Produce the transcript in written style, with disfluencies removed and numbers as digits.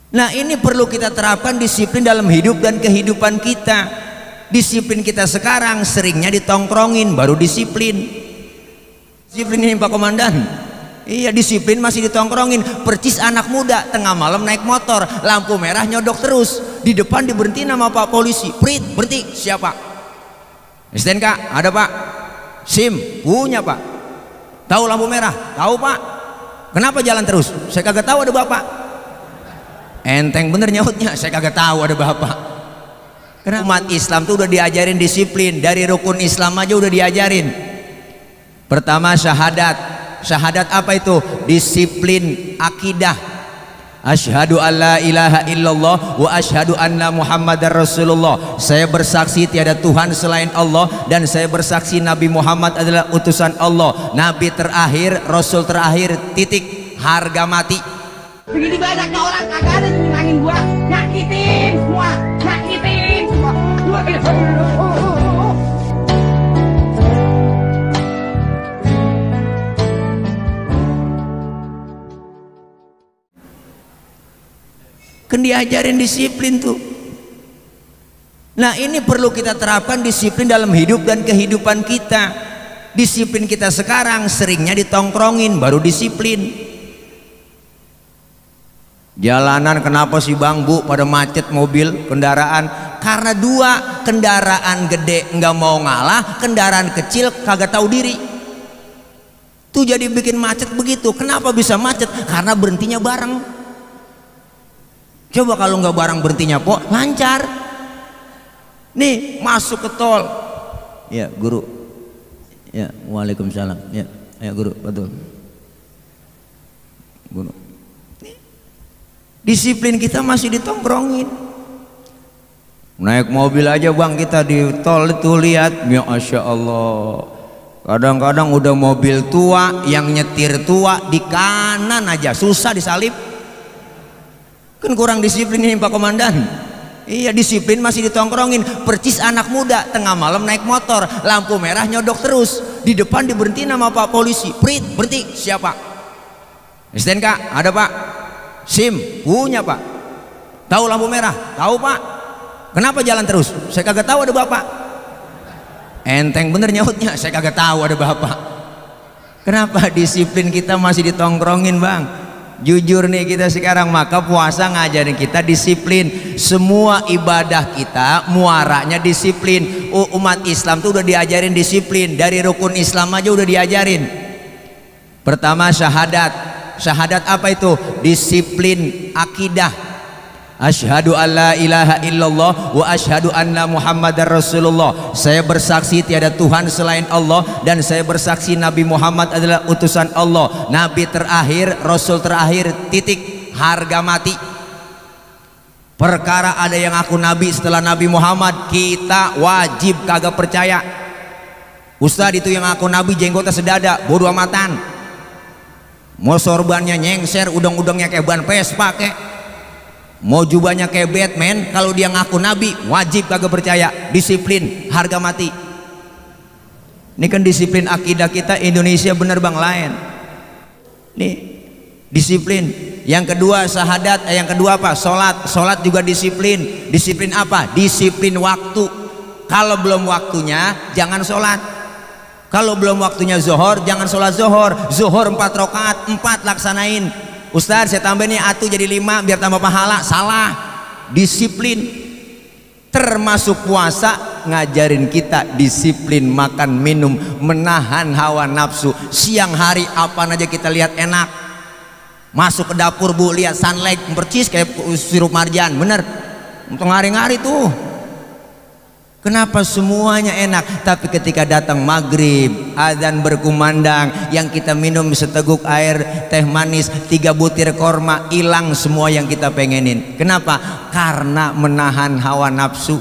Nah, ini perlu kita terapkan disiplin dalam hidup dan kehidupan kita. Disiplin kita sekarang seringnya ditongkrongin, baru disiplin. Disiplin ini Pak Komandan. Iya, disiplin masih ditongkrongin. Percis anak muda tengah malam naik motor, lampu merah nyodok terus. Di depan diberhentiin sama Pak polisi. Prit, berhenti. Siapa? STNK? Ada Pak. SIM? Punya Pak. Tahu lampu merah? Tahu Pak. Kenapa jalan terus? Saya kagak tahu, ada Bapak. Enteng bener nyautnya, saya kagak tahu, ada Bapak. Karena umat Islam tuh udah diajarin disiplin, dari rukun Islam aja udah diajarin. Pertama syahadat. Syahadat apa itu? Disiplin akidah. Asyhadu alla ilaha illallah wa asyhadu anna muhammadar rasulullah. Saya bersaksi tiada Tuhan selain Allah, dan saya bersaksi Nabi Muhammad adalah utusan Allah, Nabi terakhir, Rasul terakhir, titik. Harga mati. Begini banyaknya orang kagak ada yang nyenangin gua, nyakitin semua. Gua kayak Kan diajarin disiplin tuh. Nah, ini perlu kita terapkan disiplin dalam hidup dan kehidupan kita. Disiplin kita sekarang seringnya ditongkrongin, baru disiplin. Jalanan kenapa sih Bang, Bu, pada macet mobil, kendaraan? Karena dua, kendaraan gede nggak mau ngalah, kendaraan kecil kagak tahu diri. Tuh jadi bikin macet begitu. Kenapa bisa macet? Karena berhentinya bareng. Coba kalau nggak bareng berhentinya po, lancar. Nih masuk ke tol. Ya guru. Ya, waalaikumsalam. Ya, ayo guru, betul. Guru. Disiplin kita masih ditongkrongin. Naik mobil aja Bang, kita di tol itu lihat, ya Masya Allah. Kadang-kadang udah mobil tua, yang nyetir tua, di kanan aja susah disalip. Kan kurang disiplin ini Pak Komandan. Iya, disiplin masih ditongkrongin. Percis anak muda tengah malam naik motor, lampu merah nyodok terus. Di depan diberhentiin sama Pak polisi. Prit, berhenti. Siapa? STNK? Ada Pak. SIM? Punya Pak. Tahu lampu merah? Tahu Pak. Kenapa jalan terus? Saya kagak tahu, ada Bapak. Enteng bener nyautnya, saya kagak tahu, ada Bapak. Kenapa disiplin kita masih ditongkrongin Bang? Jujur nih kita sekarang, maka puasa ngajarin kita disiplin. Semua ibadah kita muaranya disiplin. Umat Islam tuh udah diajarin disiplin, dari rukun Islam aja udah diajarin. Pertama syahadat. Syahadat apa itu? Disiplin akidah. Asyhadu alla ilaha illallah wa asyhadu anna muhammadar rasulullah. Saya bersaksi tiada Tuhan selain Allah, dan saya bersaksi Nabi Muhammad adalah utusan Allah, Nabi terakhir, Rasul terakhir, titik. Harga mati. Perkara ada yang ngaku Nabi setelah Nabi Muhammad, kita wajib kagak percaya. Ustadz itu yang ngaku Nabi jenggotnya sedada, bodo amatan. Mau sorbannya nyengser, udang-udangnya kayak ban Vespa kek, mau jubahnya kayak Batman, kalau dia ngaku Nabi wajib kagak percaya. Disiplin, harga mati. Ini kan disiplin akidah kita Indonesia bener Bang, lain. Nih disiplin. Yang kedua syahadat. Yang kedua apa? Sholat. Sholat juga disiplin. Disiplin apa? Disiplin waktu. Kalau belum waktunya jangan sholat. Kalau belum waktunya zuhur jangan sholat zuhur. Zuhur 4 rakaat, 4 laksanain. Ustadz saya tambahin nih atu jadi 5 biar tambah pahala. Salah. Disiplin. Termasuk puasa ngajarin kita disiplin makan minum, menahan hawa nafsu. Siang hari apa aja kita lihat enak. Masuk ke dapur Bu, lihat sunlight percis kayak sirup marjan, bener. Untuk ngari-ngari tuh. Kenapa semuanya enak, tapi ketika datang maghrib, azan berkumandang, yang kita minum seteguk air teh manis, 3 butir korma, hilang semua yang kita pengenin. Kenapa? Karena menahan hawa nafsu.